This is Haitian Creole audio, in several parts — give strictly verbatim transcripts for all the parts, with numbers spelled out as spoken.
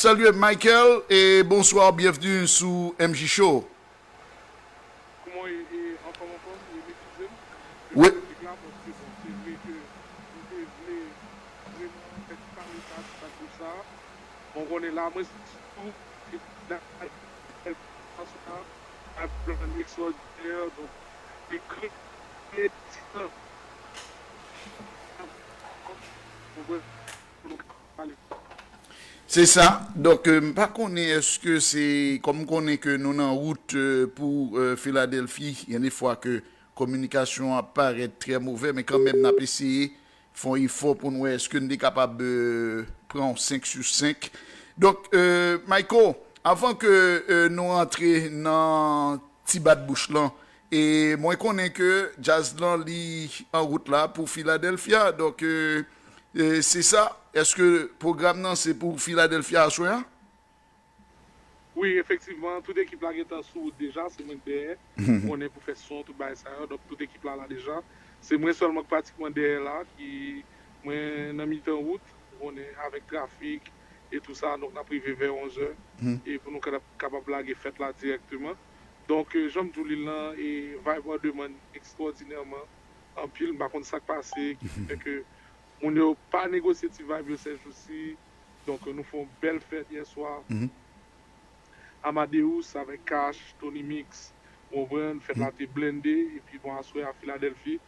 Salye Michael e bonswa, byenvni sou M J Show. Kòman w ye? E, anfòm, anfòm, e m eskize m. Wi. Mizik la, paske, bon, se vre ke m te vle vrèman fè ti pale sa, ti pale de sa. Bon, konnen la, mwen, sitou, se nan, nan, nan, nan, ekstraòdinè, donk, ekri, ekri, konprann? Se sa. Donk, euh, m pa konnen èske se, kòm m konnen ke nou nan wout, euh, pou, euh, Filadèlfi, gen de fwa ke kominikasyon an ap parèt trè movè, men kanmenm n ap eseye fè yon efò pou n wè èske n te kapab, euh, pran yon senk sou senk. Donk, euh, Mayko, avan ke, euh, nou rantre nan ti bat bouch lan, e mwen konnen ke djaz lan li an wout la pou Filadèlfya. Donk, euh, euh, se sa. Èske pwogram nan se pou Filadèlfya aswè a? Wi, efektivman, tout ekip la gentan sou wout deja, se mwen k dèyè. Ou konnen pou fè son, tout bagay sa yo, donk tout ekip la la deja. Se mwen sèlman k pratikman dèyè la, ki mwen nan mitan wout, ou konnen, avèk trafik e tou sa, donk n ap rive vè onz è, e pou nou kapab, kapab lage fèt la dirèkteman. Donk, euh, jan m di w li lan, e vibe an demann ekstraòdinèman anpil, m pa konn sa k pase, ki fè ke moun yo pa negosye ti vibe yo sèjousi. Donk, euh, nou fè yon bèl fèt yè swa. Amadeus avèk Cash, Tony Mix, ou konprann, fèt la te blende, epi bon, aswè a Filadèlfi.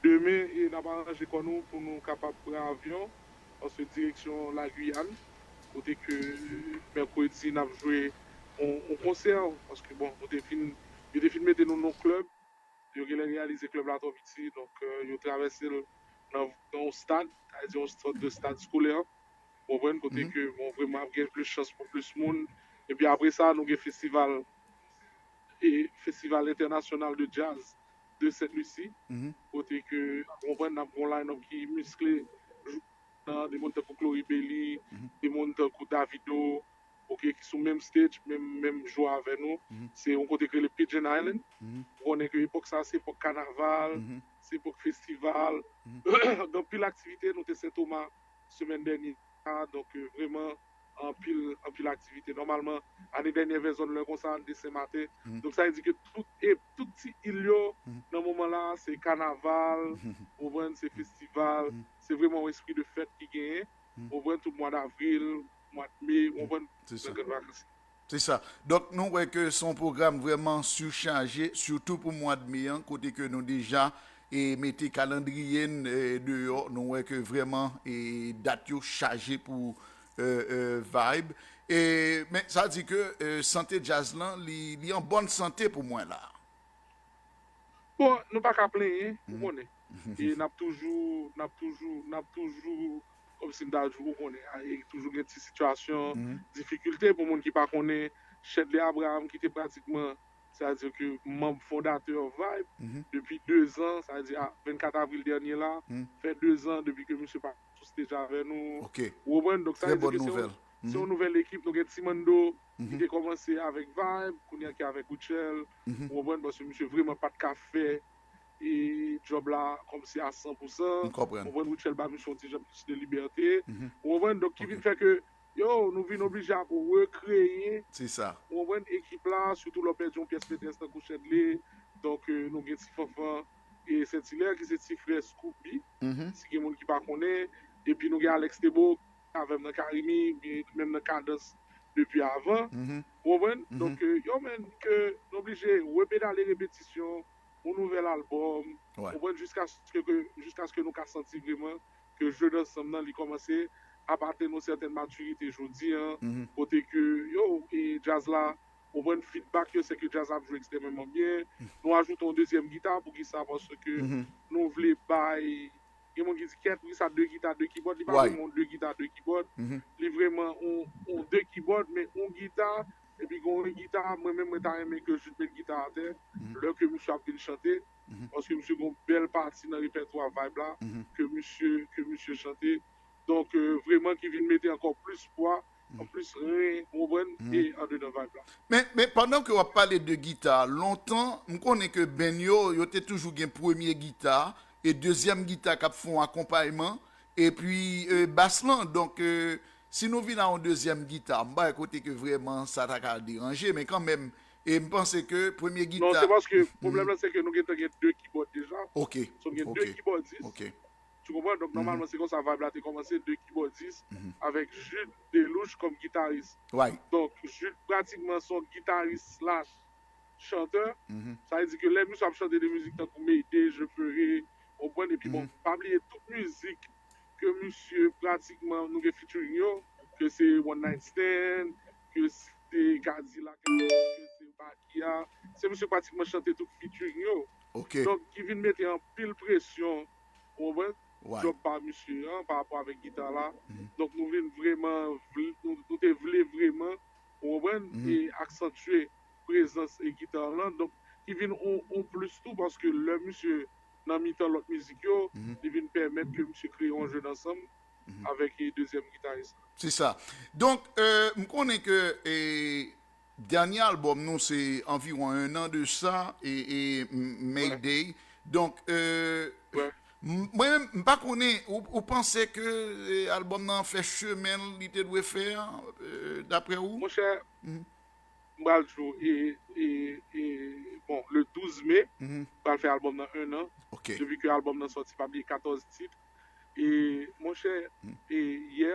Demen, e n ap aranje kò nou pou nou kapab pran avyon, paske direksyon Lagiyàn, kote ke mèkredi n ap jwe yon, yon konsè, paske bon, nou te fin, yo te fin mete nou nan yon klèb, yo genlè reyalize klèb la twò piti, donk, euh, yo travèse l nan, nan yon stad, sa vle di yon sòt de stad eskolè, ou konprann, kote ke, bon, vrèman ap gen plis chans pou plis moun. Epi apre sa, nou gen festival, e festival entènasyonal de djaz de Sent Lisi, kote ke, ou konprann, n ap gen yon line-up ki miskle, nan de moun tankou Clory Belly, de moun tankou Davido, ok, ki sou menm stage, menm, menm jou avè nou. Se yon kote ki rele Pigeon Island. Ou konnen ke epòk sa, se epòk kanaval, se epòk festival. Gen anpil aktivite, nou te Sentoma semèn dènye a, donk, euh, vrèman, anpil, anpil aktivite. Nòmalman, ane dènye vè zòn lè konsa, n te Senmaten. Donk, sa vle di ke tout, e, tout ti il yo, nan moman la, se kanaval, ou konprann, se festival, se vrèman yon espri de fèt ki genyen. Ou konprann, tout mwa davril, mwa de me, ou konprann, nan grann vakans. Se sa. Donk, nou wè ke se yon pwogram vrèman sichaje, sitou pou mwa de me an, kote ke nou deja, e, mete kalandriye n, e, deyò. Nou wè ke vrèman, e, dat yo chaje pou, e, e, vibe. E, men sa di ke, e, sante djaz lan, li, li an bòn sante pou mwen la. Bon, nou pa ka plenyen, ou konnen. E n ap toujou, n ap toujou, n ap toujou, kòmsi m ta di w, ou konnen, a, e toujou gen ti sitiyasyon, difikilte pou moun ki pa konnen, Chedley Abraham ki te pratikman, sa vle di ke manm fondatè Vibe, depi de zan, sa vle di a vennkat avril dènye la, fè de zan depi ke misye pa sou stage avè nou. Ou konprann? Donk, sa vle di ke se yon, se yon nouvèl ekip. Nou gen Timando, ki te kòmanse avèk Vibe, kounye a ki avèk Rutshelle. Ou konprann? Paske misye vrèman pa t ka fè, e, djòb la kòmsi a san pou san. Ou konprann? Rutshelle ba misye yon ti jan plis de libète. Ou konprann? Donk, ki vin fè ke, yo, nou vin oblije ap rekreye, ou konprann, ekip la, sitou lè w pèdi yon pyès metrès tankou Chedley. Donk, e, nou gen Ti Fanfan e Sentilè, ki se ti frè Scoop B, si gen moun ki pa konnen. Epi nou gen Alex Tebo, avè m nan Karimi, li menm nan Kadans depi avan. Ou konprann? Donk, e, yo menm ke nou oblije repedale repetisyon, yon nouvèl albòm, ou konprann, jiskaske, jiskaske nou ka santi vrèman ke jeu d'ensemble nan li kòmanse ap atenn yon sètèn matirite jodi a, kote ke, yo, e djaz la, ou konprann, feedback yo, se ke djaz la ap jwe ekstrèmeman byen. Nou ajoute yon dezyèm gita, poukisa? Paske nou vle bay Gen moun ki di, "Kèt, wi, sa de gita, de kibòd." Li pa vrèman yon de gita, de kibòd. Li vrèman yon, yon de kibòd, men yon gita, epi gen yon gita, mwen menm, mwen ta renmen ke Jude met gita atè, lè ke misye ap vin chante, paske misye gen yon bèl pati nan repètwa Vibe la, ke misye, ke misye chante. Donk, euh, vrèman ki vin mete ankò plis pwa, plis ren, ou konprann, e andedan Vibe la. Men, men pandan ke w ap pale de gita, lontan, m konnen ke band yo, yo te toujou gen premye gita, e dezyèm gita k ap fè yon akonpayman, epi, e, bas lan. Donk, e, Si nou vin a yon dezyèm gita, m pa wè kote ke vrèman sa ta ka deranje, men kanmenm, e m panse ke premye Non, se gita. paske pwoblèm nan se ke nou gentan gen de kibòd deja. Ok, So gen de ok, kibòdis. Ok. Tu konprann? Donk nòmalman se konsa vibe la te kòmanse, de kibòdis, Mhm. avèk Jude Delouche kòm gitaris. Right. Donk Jude pratikman se yon gitaris slash chantè. Mhm. Sa vle di ke lè misye ap chante de mizik tankou Mayday, Je Ferai, ou konprann, epi bon, Mhm. pa bliye tout mizik ke misye pratikman nou gen featuring yo, ke se One Night Stand, ke se Kadilak, ke se Bakia, se misye pratikman chante tout featuring yo. Ok. Donk ki vin mete anpil presyon, ou konprann, Right. job pa misye an pa rapò avèk gita la. Mhm. Donk nou vin vrèman vle, nou, nou te vle vrèman, ou konprann, Mhm. e aksantye prezans e gita lan. Donk ki vin on, on plis tou paske lè misye nan mitan lòt mizik yo, Mhm. li vin pèmèt ke misye kreye yon jeu d'ensemble Mhm. avèk e dezyèm gitaris. Se sa. Donk, euh, m konnen ke e, dènye albòm nou se anviwon en an de sa, e, e m- Mayday. Donk, euh, Ouais. m- mwen menm, m pa konnen, ou, ou panse ke e, albòm nan fè chemen li te dwe fè, euh, daprè ou? Monchè, Mhm. m pral di w, e, e, e, bon, le douz me, Mhm. pral fè albòm nan en an. Ok. Depi ke albòm nan sòti, pa bliye katòz tit. E, monchè, Mhm. e yè,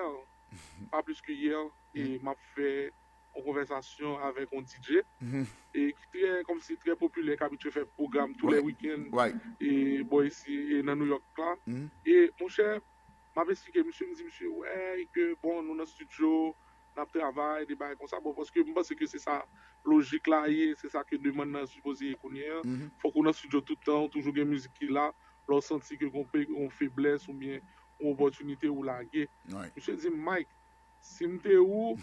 pa plis ke yè, e Mhm. m ap fè yon konvèsasyon avèk yon D J, Mhm. e ki trè, kòmsi trè popilè, ki abitye fè pwogram tou lè Right. wikenn, Right. e bò isi, e nan New York la. Mhm. E, monchè, m ap esplike misye, m di misye, wè, ke bon, nou nan estidyo, n ap travay, de bagay konsa. Bon, paske m panse ke se sa lojik la ye, se sa ke demann nan sipoze ye kounye a. Mhm. Fòk ou nan estidyo tout tan, ou toujou gen mizik ki la, lè w santi ke gon pe- gon feblès oubyen yon opòtinite ou lage. Right. Misye di m, Mike, si m te ou,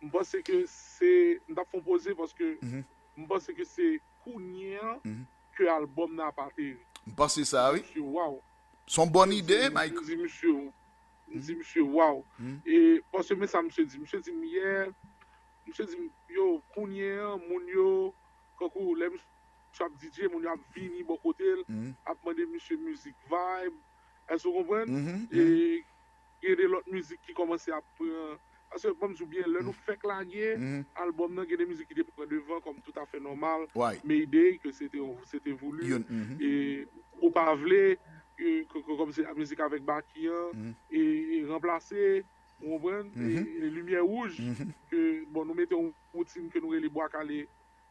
m panse ke se, m t ap fè yon poze paske Mhm. m panse ke se kounye a Mhm. ke albòm nan ap ateri. M panse sa, wi. Misye, waw. Se yon bòn M ide, di, Mike. m di misye, m di misye, waw. Mhm. E paske men sa misye di, misye di m yè, misye di m, yo, kounye a, moun yo, kankou lè misye ap D J, moun yo ap vini bò kote l, Mhm. ap mande misye mizik vibe. Èske w konprann? Mhm, E gen de lòt mizik ki kòmanse ap pran. Paske, ban m di w byen, lè nou fèk lage Mhm. albòm nan, gen de mizik ki te pran devan, kòm toutafè nòmal. Right. Mayday, ke se te, se te voulu. Youn, mhm. E ou pa vle, e, ke, ke, kòmsi mizik avèk Baky an, Mhm. e, e ranplase, ou konprann? E, Mhm. e Limyè Wouj, Mhm. ke, bon, nou mete yon woutin ke nou rele Bwa Kale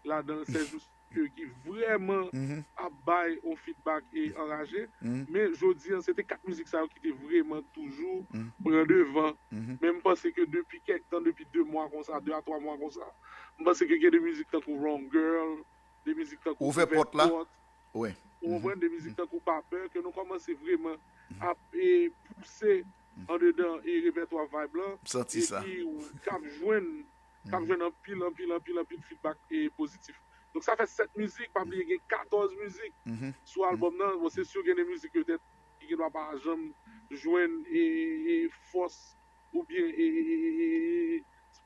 ladan l, sèjousi ke ki vrèman Mhm. ap bay yon feedback e anraje. Mhm. Men jodi an, se te kat mizik sa yo ki te vrèman toujou Mhm. pran devan. Mhm. Men m panse ke depi kèk tan, depi de mwa konsa, de a twa mwa konsa, m panse ke gen de mizik tankou Wrong Girl, de mizik tankou Ouvè pòt la. Wi. Ou konprann, de mizik tankou Pa Pè, ke nou kòmanse vrèman ap e, pouse andedan e repètwa vibe lan. M santi sa. Epi k ap jwenn, k ap jwenn anpil, anpil, anpil, anpil feedback e pozitif. Donk sa fè sèt mizik, pa bliye gen katòz mizik Mhm. sou albòm nan. Bon, se si gen de mizik petèt ki gen dwa pa janm jwenn e, e fòs oubyen e, e, e, e, e,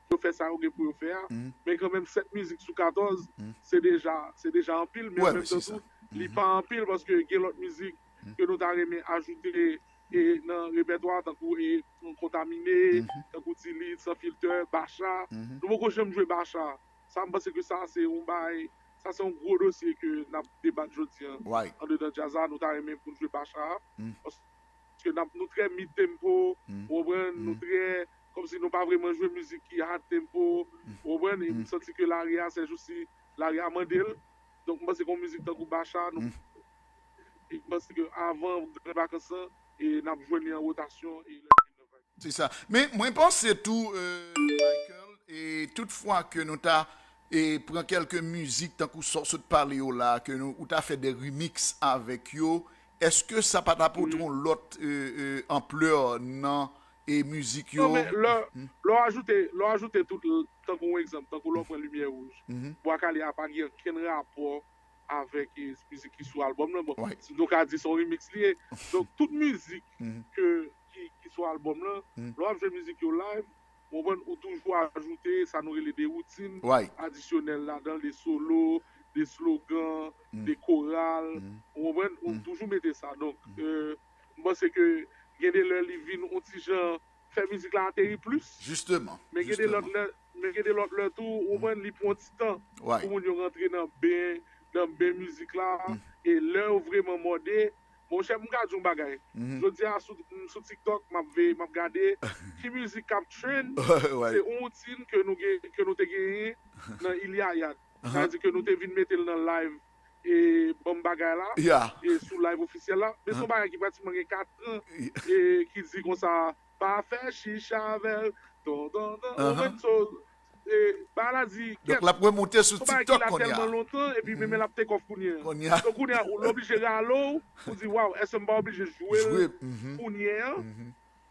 pou yo fè sa yo gen pou yo fè a. Mhm. Men kanmenm sèt mizik sou katòz, Mhm. se deja, se deja anpil, men Wè, an menm men se tan sa. tou, li pa anpil paske gen lòt mizik ke nou ta renmen ajoute e nan repètwa tankou e Kontamine, Mhm. tankou Tilit, San Filtè, Bacha. Mhm. Nou poko janm jwe Bacha. Sa m panse ke sa se yon bay, sa se yon gwo dosye ke n ap debat jodi an. Right. Andedan djaz la, nou ta renmen pou n jwe Bacha. Mm. Paske n ap, nou trè mid tempo, Mm. ou konprann, nou Mm. trè, kòmsi nou pa vrèman jwe mizik ki hard tempo, Mm. ou konprann, e Mm. m santi ke lari a, sèjousi, lari a mande l. Donk, m panse ke yon mizik tankou Bacha, nou, Mm. e m panse ke avan gran vakans lan, e n ap jwenn li an wotasyon, e lè nou vin nan vibe. Se sa. Men mwen panse tou, euh, Michael, e tout fwa ke nou ta e pran kèlke mizik tankou sa w sot pale yo la, ke nou, ou ta fè de remix avèk yo, èske sa pa ta pote yon lòt euh, euh, anplè nan e mizik yo? Non, men lè, lè w ajoute, lè w ajoute tout, l- tankou yon egzanp, tankou lè w pran Limyè Wouj. Mhm. Bwa Kale a pa gen okenn rapò avèk e, mizik ki sou albòm nan. Bon, Right. si nou ka di se yon remix li ye. Donk, tout mizik Mhm. ke, ki, ki sou albòm nan, Mhm. lè w ap jwe mizik yo live, ou konprann, ou toujou ajoute sa nou rele de woutin Right. adisyonèl ladan, de solo, de slogan, Mhm. de koral, Mhm. ou konprann, ou Mhm. toujou mete sa. Donk, euh, m panse ke gen de lè li vin yon ti jan fè mizik la ateri plis. Jisteman. Men gen de lòt lè, men gen de lòt lè tou, ou konprann, li pran ti tan pou moun yo rantre nan ben, nan ben mizik la. E lè yo vreman mòde, monchè, m ka di yon bagay. Jodi a, sou, m sou TikTok, m ap veye, m ap gade ki mizik k ap trend. Se yon woutin ke nou gen, ke nou te genyen nan Ilyayad. Sa vle di ke nou te vin mete l nan live e ban m bagay la, e sou live ofisyèl la. Men se yon bagay ki pratikman gen kat an, e ki di konsa, pa fè chicha avè l, ton, ton, ton. Ou konprann? So, e, bagay la di, kèt, se yon bagay ki la tèlman lontan, epi men, men l ap take off kounye a. So, kounye a, ou l oblije rale w, ou di, waw, èske m pa oblije jwe l kounye a?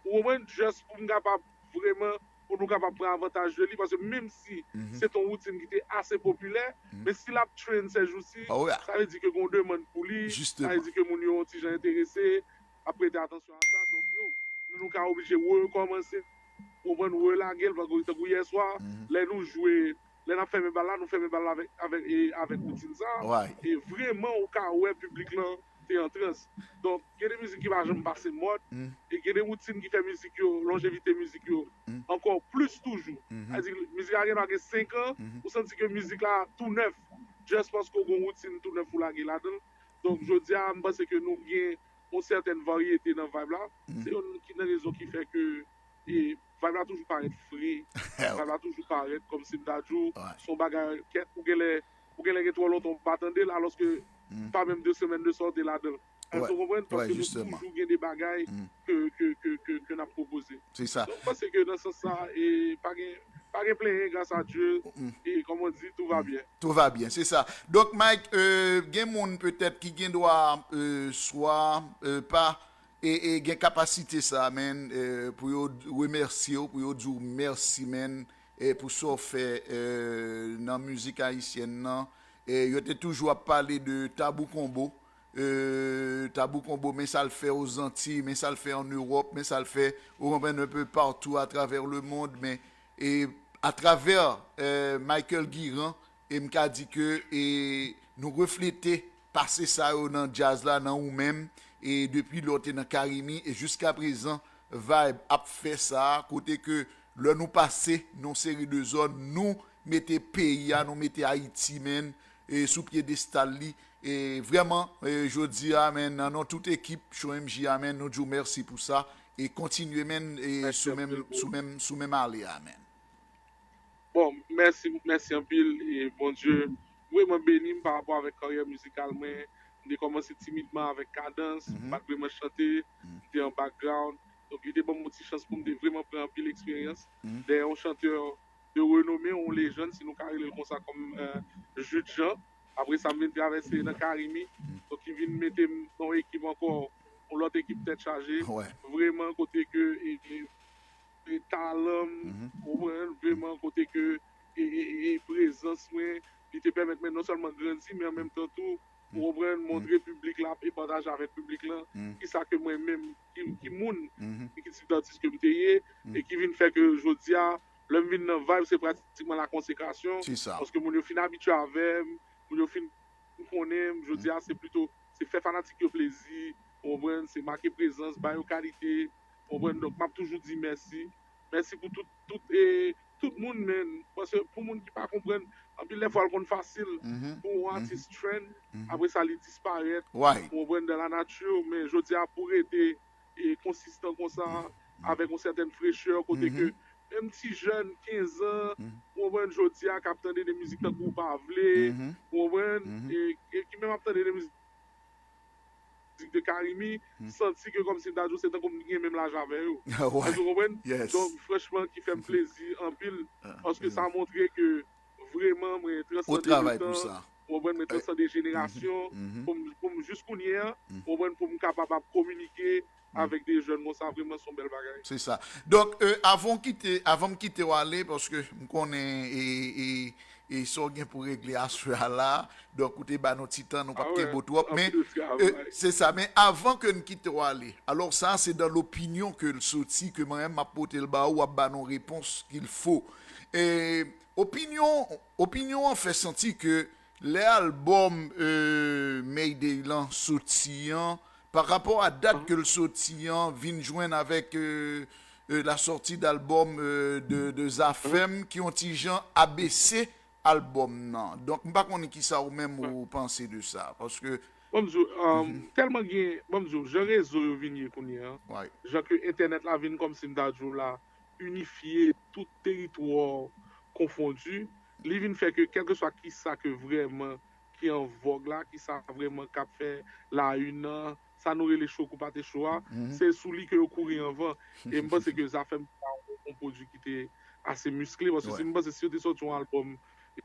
Ou konprann? Just pou m kapab vreman, pou nou kapab pran avantaj de li, paske menm si se te yon woutin ki te ase popilè, men si l ap trend sèjousi, sa vle di ke gen yon demann pou li, sa vle di ke moun yo yon ti jan enterese, ap prete atansyon a sa. Donk, yo, nou, nou ka oblije rekòmanse, ou konprann, relage l, tankou, tankou yè swa, lè nou jwe, lè n ap fèmen bal la, nou fèmen bal la avèk, avèk, e, avèk woutin sa. E vreman, ou ka wè piblik lan te an trans. Donk, gen de mizik ki pa janm pase mòd, e gen de woutin ki fè mizik yo, lonjevite mizik yo, ankò plis toujou. Sa vle di, mizik la gen dwa gen senk an, ou santi ke mizik la tou nèf, just paske w gen yon woutin tou nèf ou lage ladan l. Donk, jodi a, m panse ke nou gen yon sètèn varyete nan vibe la. Se youn ki nan rezon ki fè ke, e, vibe la toujou parèt fre. Vibe la toujou parèt kòmsi m ta di w, se yon bagay, kèt, ou genlè, ou genlè gen twò lontan ou pa tande l, alòske pa menm de semèn de sa w te ladan l. Èske w konprann? Paske nou toujou gen de bagay ke, ke, ke, ke, ke n ap pwopoze. Donk, m panse ke nan sans sa, e, pa gen, pa gen plenyen, grâce à Dieu, e, comme on dit, tout va bien. Tout va bien, se sa. Donk, Mike, euh, gen moun petèt ki gen dwa, euh, swa, euh, pa, e, e gen kapasite sa, men, euh, pou yo d-, remèsye w, pou yo di w mèsi, men, e pou sa w fè, euh, nan mizik ayisyèn nan. E yo te toujou ap pale de Tabou Combo. Euh, Tabou Combo, men sa l fè Ozantiy, men sa l fè an Ewòp, men sa l fè, ou konprann, un peu partout à travers le monde, men, e atravè, euh, Michael Guirand, e m ka di ke, e nou reflete pase sa yo nan djaz la, nan ou menm, e depi lè w te nan Carimi, e jiska prezan, vibe ap fè sa, kote ke lè nou pase nan yon seri de zòn, nou mete peyi a, nou mete Ayiti, men, e sou pyedestal li. E vrèman, e jodi a, men, nan non tout ekip Show M J a, men, nou di w mèsi pou sa. E kontinye, men, e sou menm, sou menm, sou menm ale a, men. Bon, mèsi, mèsi anpil, e Bondye vrèman beni m pa rapò avèk karyè mizikal mwen. M te kòmanse timidman avèk kadans, m pa t vrèman chante, m te an background. Donk, li te ban m yon ti chans pou m te vrèman pran anpil eksperyans dèyè yon chantè de renome, yon lejann, si nou ka rele l konsa, kòm, euh, Jude Jean. Apre sa, m vin travèse nan Carimi. Donk, ki vin mete m nan yon ekip ankò, yon lòt ekip tèt chaje. Vrèman, kote ke, e, e, e talan m, ou konprann, vrèman, kote ke, e, e, e, e prezans mwen, li te pèmèt mwen non sèlman grandi, men an menm tan tou, ou konprann, montre piblik la e pataje avèk piblik lan kisa ke mwen menm, ki, ki moun, ki tip datis ke m te ye, e ki vin fè ke jodi a, lè m vin nan vibe, se pratikman la konsekrasyon, paske moun yo fin abitye avè m, moun yo fin konnen m, jodi a, se plito, se fè fanatik yo plezi, ou konprann, se make prezans, ba yo kalite, ou konprann, donk, m ap toujou di mèsi, mèsi pou tout, tout, e, tout moun, men, paske pou moun ki pa konprann, anpil lè fwa l konn fasil pou yon atis trend, apre sa li disparèt, ou konprann, dans la nature, men jodi a pou rete, e, konsistan konsa, avèk yon sètèn frechè, kote ke menm ti jèn kenz an, ou konprann, jodi a k ap tande de mizik tankou Ou Pa Vle, ou konprann, e, e ki menm ap tande de mizik mizik de Carimi, santi ke kòmsi m ta di w se tankou m gen menm laj avè yo. Èske w konprann? Donk, franchman, ki fè m plezi anpil, paske sa montre ke vrèman mwen transande letan, w konprann, mwen transande jenerasyon, pou m, pou m jis kounye a, w konprann, pou m kapab ap kominike avèk de jèn konsa, vrèman, se yon bèl bagay. Se sa. Donk, euh, avan w kite, avan m kite w ale, paske m konnen e, e, e sa w gen pou regle aswè a la, donk ou te ba nou ti tan, nou p ap kenbe w twòp, men, euh, se sa, men avan ke n kite w ale, alò sa, se dans l'opinion ke l soti, ke mwen menm m ap pote l ba ou, w ap ba nou repons qu'il faut. E, opinyon, opinyon an fè santi ke lè albòm, euh, Mayday lan soti an, pa rapò a dat ke l soti an, vin jwenn avèk, euh, euh, la sortie d'album euh, de, de Zafèm ki yon ti jan abese album nan. Donk, m pa konnen ki sa ou menm ou panse de sa. Paske. Bon, m di w, um, tèlman gen, bon, m di w, jan rezo yo vin ye kounye a, jan ke entènèt la vin kòmsi m ta di w la, inifye tout teritwa konfondi, li vin fè ke kèlkeswa kisa ke vrèman ki an vòg la, kisa vrèman k ap fè la une nan, sa nou rele cho kou pa te cho a, se sou li ke yo kouri anvan. E m panse ke Zafèm se yon pwodui ki te ase miskle, paske si m panse si yo te sòti yon albòm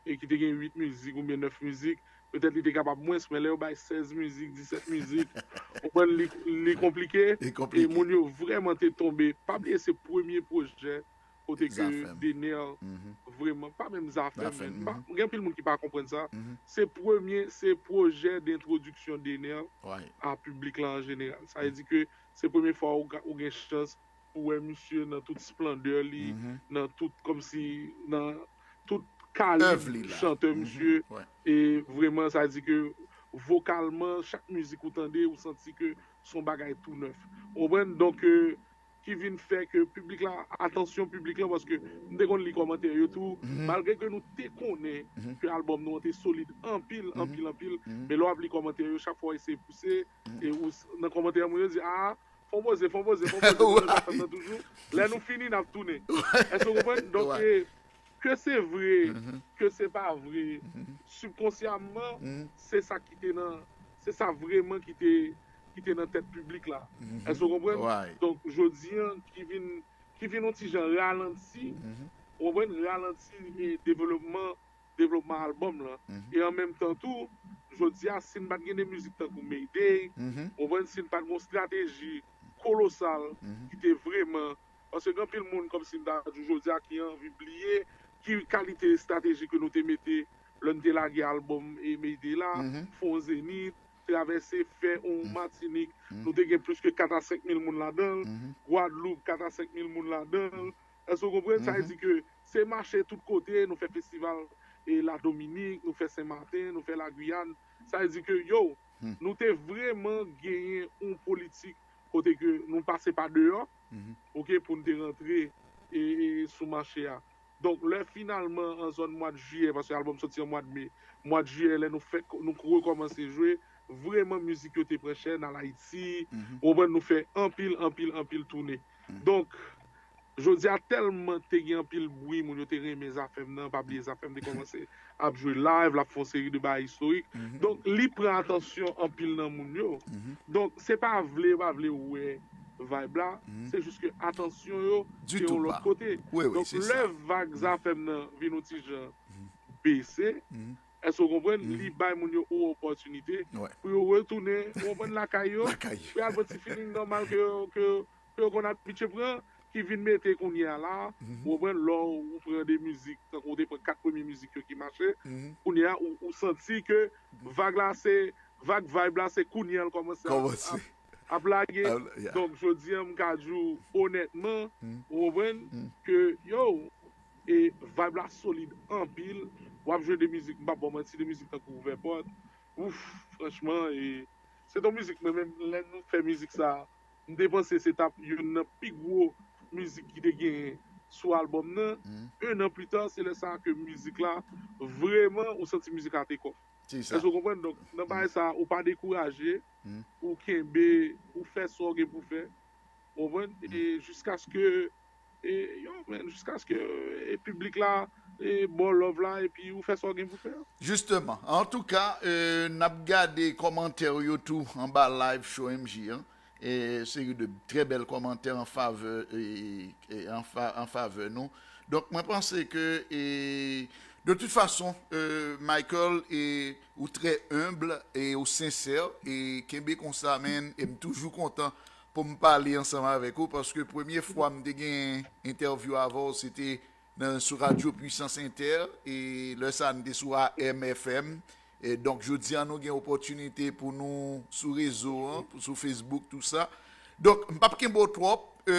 e ki te gen uit mizik oubyen nèf mizik, petèt li te kapab mwens, men lè yo bay sèz mizik, disèt mizik, ou konprann, li, li konplike. E moun yo vrèman te tonbe. Pa bliye se premye pwojè kote ke Dener vrèman, pa menm Zafèm, men gen anpil moun ki pa konprann sa. Se premye, se pwojè dentwodiksyon Dener a piblik la an jeneral. Sa vle di ke se premye fwa ou, ou gen chans pou wè misye nan tout splandè li, nan tout, kòmsi, nan tout kalib chantè misye. E vrèman, sa vle di ke vokalman, chak mizik ou tande, ou santi ke se yon bagay tou nèf. Ou konprann? Donk, euh, ki vin fè ke piblik la, atansyon piblik la, paske m te konn li kòmantè yo tou, malgre ke nou te konnen ke albòm nou an te solid anpil, anpil, anpil, men lè w ap li kòmantè yo, chak fwa w eseye pouse, e ou, nan kòmantè moun yo di, a, fè w poze, fè w poze, fè w poze, nou nan zafè nan toujou. Lè nou fini, n ap tounen. Èske w konprann? Donk, e, ke se vre, ke se pa vre, sibkonsyamman, se sa ki te nan, se sa vrèman ki te, ki te nan tèt piblik la. Èske w konprann? Donk, jodi a, ki vin, ki vin yon ti jan ralanti, ou konprann, ralanti, e, devlopman, devlopman albòm lan. E an menm tan tou, jodi a, si n pa t gen de mizik tankou Mayday, ou konprann, si n pa t gen yon estrateji kolosal ki te vrèman, paske gen anpil moun, kòmsi m ta di w jodi a, ki anvi bliye ki kalite estrateji ke nou te mete lè n te lage albòm e Mayday la, fè yon zenit, travèse, fè yon Matinik, nou te gen plis ke kat a senk mil moun ladan l, Gwadloup, kat a senk mil moun ladan l. Èske w konprann? Sa vle di ke se mache tout kote, nou fè festival e Ladominik, nou fè Senmaten, nou fè Lagwiyàn. Sa vle di ke, yo, nou te vrèman genyen yon politik kote ke nou pase pa deyò, oke, pou n te rantre e, e sou mache a. Donk, lè finalman, an zòn mwa d jiyè, paske albòm soti an mwa d me, mwa d jiyè, lè nou fèk, nou rekòmanse jwe, vrèman mizik yo te pran chè nan Ayiti, ou konprann, nou fè anpil, anpil, anpil tounen. Donk, jodi a tèlman te gen anpil bri, moun yo te renmen Zafèm nan, pa bliye Zafèm te kòmanse ap jwe live, l ap fè yon seri de bagay istorik. Donk, li pran atansyon anpil nan moun yo. Donk, se pa vle yo pa vle wè vibe la, se jis ke atansyon yo te yon lòt kote. Donk, lè vag Zafèm nan vin yon ti jan bese, èske w konprann? Li bay moun yo yon opòtinite pou yo retounen, ou konprann, lakay yo, pou y al pran ti feeling nòmal ke yo, ke yo, ke yo konn abitye pran, ki vin mete kounye a la, ou konprann, lè w pran de mizik, tankou w te pran kat premye mizik yo ki mache, kounye a, ou, ou santi ke vag la se, vag vibe la se kounye a l kòmanse ap, ap, ap lage. Donk, jodi a, m ka di w onètman, ou konprann, ke, yo, e vibe la solid anpil. W ap jwe de mizik, m p ap ba w manti, de mizik tankou Ouvè Pòt. Ouf, franchman, e se t yon mizik, mwen menm, lè nou fè mizik sa, m te panse se t ap youn nan pi gwo mizik ki te genyen sou albòm nan. En an pli ta, se lè sa a ke mizik la vrèman, ou santi mizik la take off. Èske w konprann? Donk, nan bagay sa a, ou pa dekouraje, ou kenbe, ou fè sa w gen pou fè. Ou konprann? E jiskaske, e, yo, men, jiskaske, e, piblik la, e, ba w love la, epi ou fè sa w gen pou fè. Jisteman. Antouka, euh, n ap gade kòmantè yo tou anba live show M J an. E, seri de trè bèl kòmantè an favè, e, e, an fa-, an favè nou. Donk, mwen panse ke, e, de tout fason, euh, Michael, e, ou trè enb, e, ou sensè, e, kenbe konsa, man, e m toujou kontan pou m pale ansanm avèk ou, paske premye fwa m te gen entèvyou avè w, se te nan, sou radyo Puissance Inter, e lè sa a, n te sou A M F M. E donk, jodi a, nou gen opòtinite pou nou sou rezo an, pou, sou Facebook, tou sa. Donk, m p ap kenbe w twòp, e,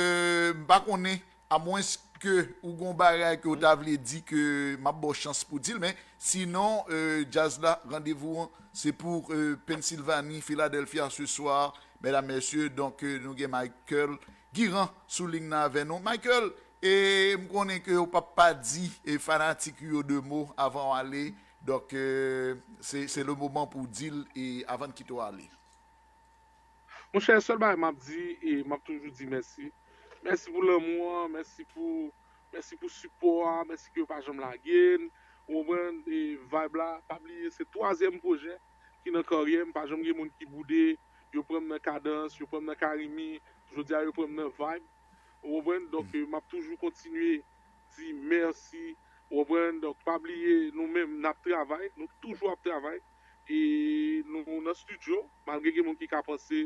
m pa konnen, amwenske ou gon bagay ke w ta vle di ke m ap ba w chans pou di l, men sinon, e, djaz la, randevou an, se pou, e, Pennsylvanie, Philadelphia ce soir, mesdames, messieurs, donk, e, nou gen Michael, Guirand sou liy nan avè nou. Michael, e m konnen ke w p ap pa di e fanatik yo de mo avan w ale. Donk, e, se, se le moman pou w di l e avan n kite w ale. Monchè, sèl bagay m ap di, e m ap toujou di mèsi. Mèsi pou lanmou an, mèsi pou, mèsi pou sipò a, mèsi ke yo pa janm lage n. Ou konprann? E vibe la, pa bliye, se twazyèm pwojè ki nan karyè m. Pa janm gen moun ki boude, yo pran m nan Kadans, yo pran m nan Karimi, jodi a yo pran m nan Vibe. Ou konprann? Donk, e, m ap toujou kontinye di mèsi. Ou konprann? Donk, pa bliye, nou menm, n ap travay, nou toujou ap travay. E nou nan estidyo, malgre gen moun ki ka panse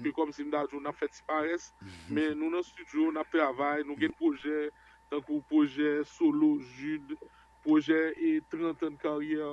ke kòmsi m ta di w n ap fè ti parès, men nou nan estidyo, n ap travay, nou gen pwojè, tankou pwojè solo Jude, pwojè e trant an de karyè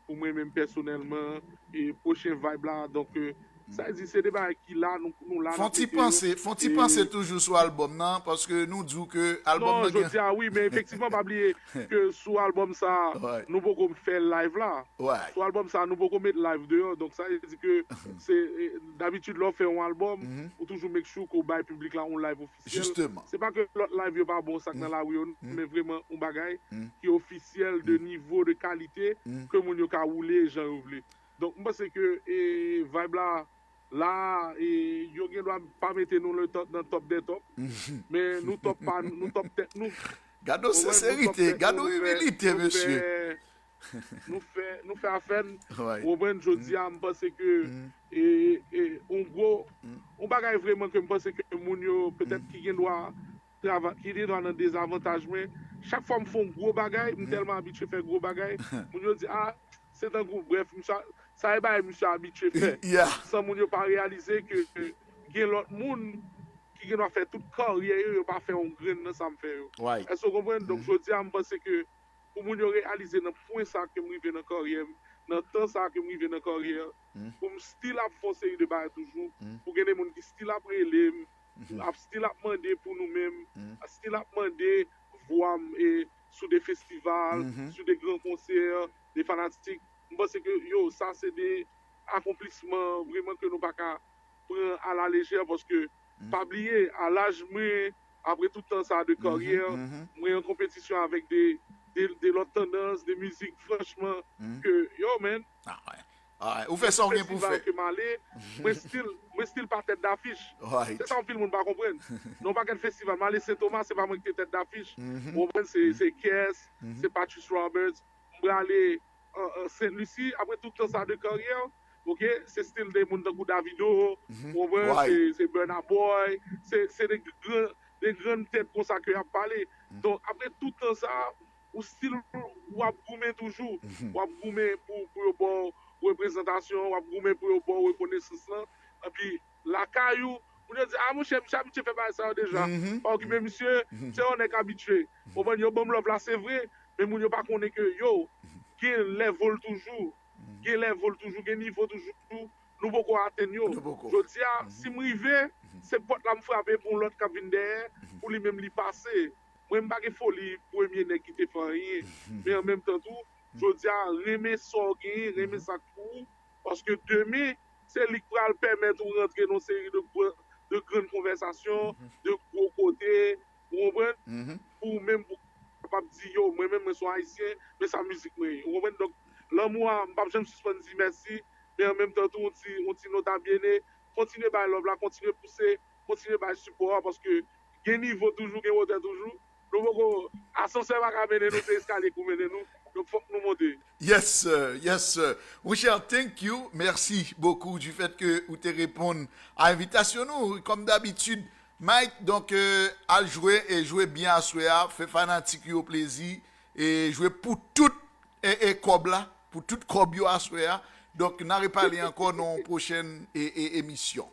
pou mwen menm pèsonèlman, e pwochen vibe la, donk, e, sa vle di se de bagay ki la, nou, nou la, n Fon ap ti mete yo, panse, fon ti e panse toujou sou albòm nan, paske nou di w ke albòm Non, nan gen jodi a wi, men efektivman, pa bliye ke sou albòm sa, Right. nou poko fè live la. Right. Sou albòm sa, nou poko met live deyò. Donk, sa vle di ke se, e, dabitid, lè w fè yon albòm, ou toujou make sure ke w bay piblik la yon live ofisyèl. Jisteman. Se pa ke lòt live yo pa bon, sa k nan lari yo, men vrèman yon bagay ki ofisyèl, de nivo, de kalite, ke moun yo ka woule jan yo vle. Donk, m panse ke, e, vibe la, la, e, yo gen dwa pa mete nou le top, nan top dè top, men nou top pa, nou top tèt nou. Gad yon Ou konprann? Nou top senserite, tèt gad nou, yon nou fè, imilite, nou mesye. fè, nou fè, nou fè afè n. Right. Ou konprann? Jodi a, m panse ke, e, e, on gwo, on bagay vrèman ke m panse ke moun yo, petèt ki gen dwa, trava-, ki gen dwa nan dezavantaj mwen, chak fwa m fè on gwo bagay, m tèlman abitye fè gwo bagay, moun yo di, a, se tankou, brèf, misye, sa e bagay misye abitye fè. Yeah. San moun yo pa reyalize ke, ke gen lòt moun ki gen dwa fè tout karyè yo, yo pa fè on grenn nan sa m fè yo. Right. Èske w konprann? Donk, jodi a, m panse ke pou moun yo reyalize nan pwen sa ke m rive nan karyè m, nan tan sa ke m rive nan karyè, pou m still ap fè on seri de bagay toujou, pou gen de moun ki still ap rele m, ap still ap mande pou nou menm, still ap mande vwa m e sou de festival, sou de gran konsè, de fanatik. M panse ke, yo, sa se de akonplisman vrèman ke nou pa ka pran a la lejè, paske pa bliye, a laj mwen, apre tout tan sa de karyè, mwen an konpetisyon avèk de, de, de lòt tandans, de mizik, franchman, ke, yo, man, Ah, ouais. Ah, ouais. Ou fè sa w gen pou w festival fè. Ke m ale, mwen still, mwen still pa tèt dafich. Right. Se sa anpil moun pa konprann. Nan yon pakèt festival, m ale Sentoma, se pa mwen ki te tèt dafich. Ou konprann? Se, se K S, se Patrice Roberts. M prale an, an Sent Lisi, apre tout tan sa de karyè, ok, se still de moun tankou Davido, ou konprann? Right. Se, se Burna Boy, se, se de gran, de grann tèt konsa ke y ap pale. Donk, apre tout tan sa, ou still, w ap goumen toujou. W ap goumen pou, pou yo ba w reprezantasyon, w ap goumen pou yo ba w rekonesans lan. Epi, lakay ou, moun yo di, a, monchè, misye abitye fè bagay sa yo deja. Pa okipe misye, se yon nèg abitye. Ou konprann? Yo ban m love la, se vre, men moun yo pa konnen ke, yo, gen level toujou. Gen level toujou, gen nivo toujou. Nou poko atenn yo. Nou poko. Jodi a, si m rive, se pòt la m frape pou yon lòt k ap vin dèyè, pou li menm li pase. Mwen, m pa gen foli premye nèg ki te fè anyen. Men an menm tan tou, jodi a, renmen sa w genyen, renmen sa k pou ou. Paske demen, se li k pral pèmèt ou rantre nan yon seri de gwo, de grann konvèsasyon, de gwo kote, ou konprann? Pou ou menm, pou kapab di, yo, mwen menm, mwen se yon Ayisyen, men sa mizik mwen ye. Ou konprann? Donk, lanmou a, m p ap janm sispann di mèsi, men an menm tan tou, yon ti, yon ti nota byene, kontinye bay love la, kontinye pouse, kontinye bay sipò a, paske gen nivo toujou, gen wotè toujou. Nou poko, asansè pa ka mennen nou, se eskalye pou mennen nou. Donk, fòk nou monte. Yes, sir. Yes, sir. Monchè, thank you. Merci beaucoup du fait que ou te reponn a envitasyon nou. Kòm dabitid, Mike, donk, euh, al jwe e jwe byen aswè a, fè fanatik yo plezi e jwe pou tout e, e kòb la, pou tout kòb yo aswè a. Donk, n a repale ankò nan yon pwochèn e, e, emisyon.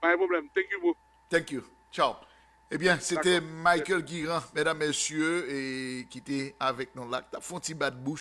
Pa gen pwoblèm. Thank you, bro. Thank you. Ciao. Ebyen, se te Dakò. Michael Guirand, medam, mesye, e ki te avèk nou la, k t ap fè yon ti bat bouch.